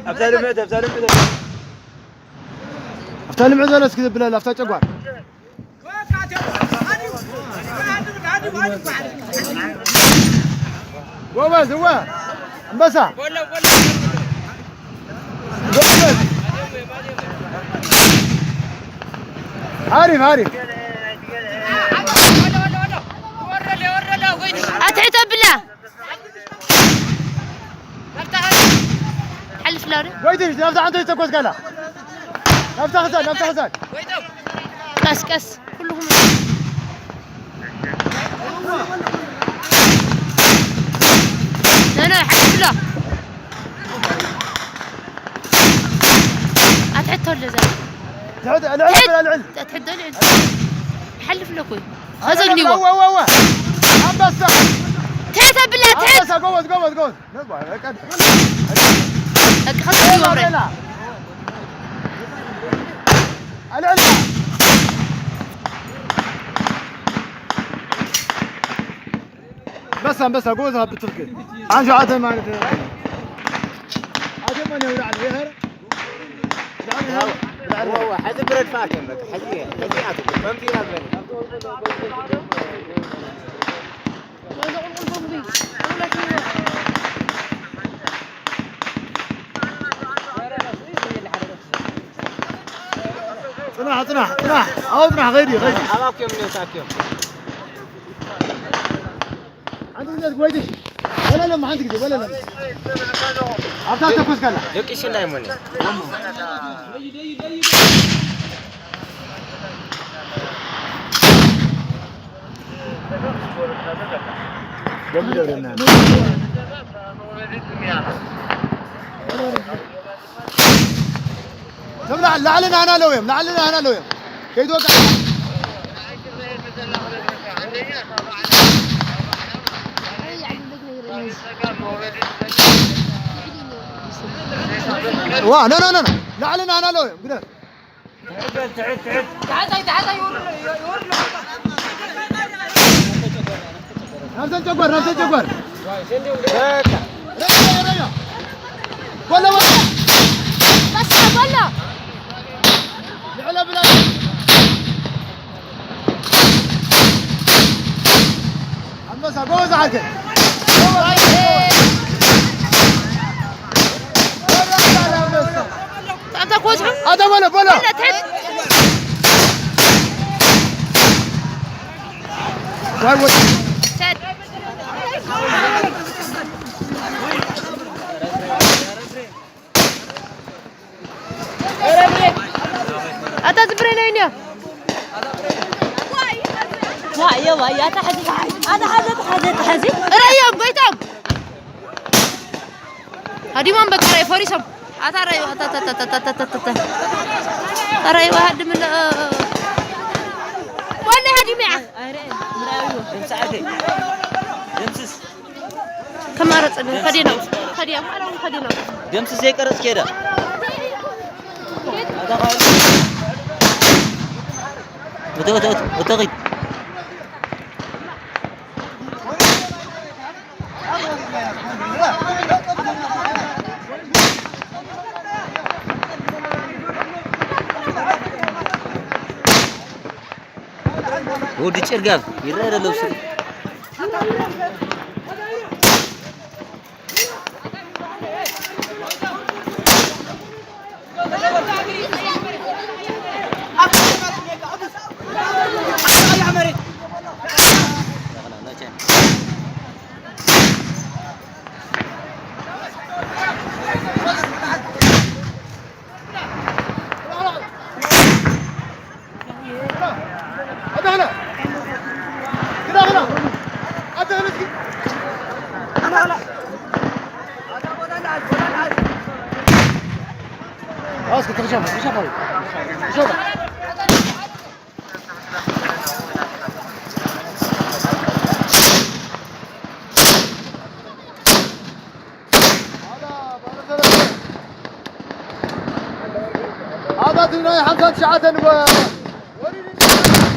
ኣብታ ልምዕት፣ ኣብታ ልምዕት። ኣብታ ልምዕት ዘሎ እስኪ ዘብለል፣ ኣብታ ጨጓር። ጎበዝ፣ እወ፣ ኣንበሳ። ጎበዝ። ኣሪፍ፣ ኣሪፍ። ኣትሕት ኣብላ። ሓልፍ ላውሪ። ጎይትሽ፣ ናብታ ሓንቲ ተኮስካላ። ናብታ ክሳድ፣ ናብታ ክሳድ። ቀስ፣ ቀስ፣ ኩልኹም። ና፣ ና፣ ሓልፍ ላ። ኣትሕቶ ኣሎ ዘላ። ትሕት፣ ኣልዕል፣ ኣልዕል፣ ኣልዕል። ኣትሕቶ ኣልዕል። ሓልፍ ሎ ኮይ። ኸዘግኒዎ። ኣወ፣ ኣወ፣ ኣወ። ኣንበሳ። ትሕት ኣብላ፣ ትሕት። ኣንበሳ፣ ጎበዝ፣ ጎበዝ፣ ጎበዝ። ነባ፣ በቃ። በቃ፣ ኸዘግኒዎ፣ ብራይ። ኣልዕል። ኣንበሳ፣ ኣንበሳ፣ ጎበዝ፣ ኣብ ብትኽክል። ዓን ሸውዓተ ማለት። ኣጀማን የውላዕ፣ ይኸር። ሐዚ ብረድ ፋክ በቃ ሐዚ ሐዚ ኣቱ ከምቲ ኢና ዝበለ። ጽናሕ ጽናሕ ጽናሕ ኣብኡ ጽናሕ ኸይዲ ኸይዲ። ኣባኩም ነው ታኩም። ሓንቲ ግዜ ጎይትሽ፣ በለሎም፣ ሓንቲ ግዜ በለሎም። ኣብታ ተኮስካላ። ደቂሽ እንዳይሞን። ሰብ ላዕ-፣ ላዕሊ ናህና ኣለዉ እዮም፣ ላዕሊ ናህና ኣለዉ እዮም። ከይትወቅዕ። ዋ፣ ኖ፣ ኖ፣ ኖ፣ ኖ። ላዕሊ ናህና ኣለዉ እዮም፣ ግደፍ። ናብተን ጨጓር፣ ናብተን ጨጓር። ረያ፣ ረያ፣ ረያ። በሎ፣ በሎ። በሎ፣ በሎ። ልዕለ ብላ። ኣንበሳ፣ ጎበዝ ዓርከይ። ኣታ ክወጽዑ? ኣታ በሎ፣ በሎ። በሎ፣ ትሕት። ዋይ፣ ወጥ። ትሕት። ኣታ ዝብሬ ናይ እንዲያ። ዋ፣ የዋ፣ ኣታ ሓዚ፣ ኣታ ሓዚ፣ ኣታ ሓዚ፣ ኣታ ሓዚ። ረዮም፣ ጎይቶም። ሃዲሞም በቃ፣ ራይ ፈሪሶም። ኣታ ራይ፣ ኣታ፣ ኣታ። ራይ፣ ሃድም፣ ወላሂ ሃዲም እያ። ደምስስ። ከማረጽ ከዲና፣ ከዲና፣ ከዲና። ደምስስ ዘይቀረጽ ከይዳ። እቶ፣ እቶ፣ እቶ፣ እቶ ኺድ። ወዲ ጭርጋፍ ይረአ ዘሎ ብስሩ። ኣታ ትግራይ ሓምሳ ትሽዓተ ንበ-፣ ወሪድ።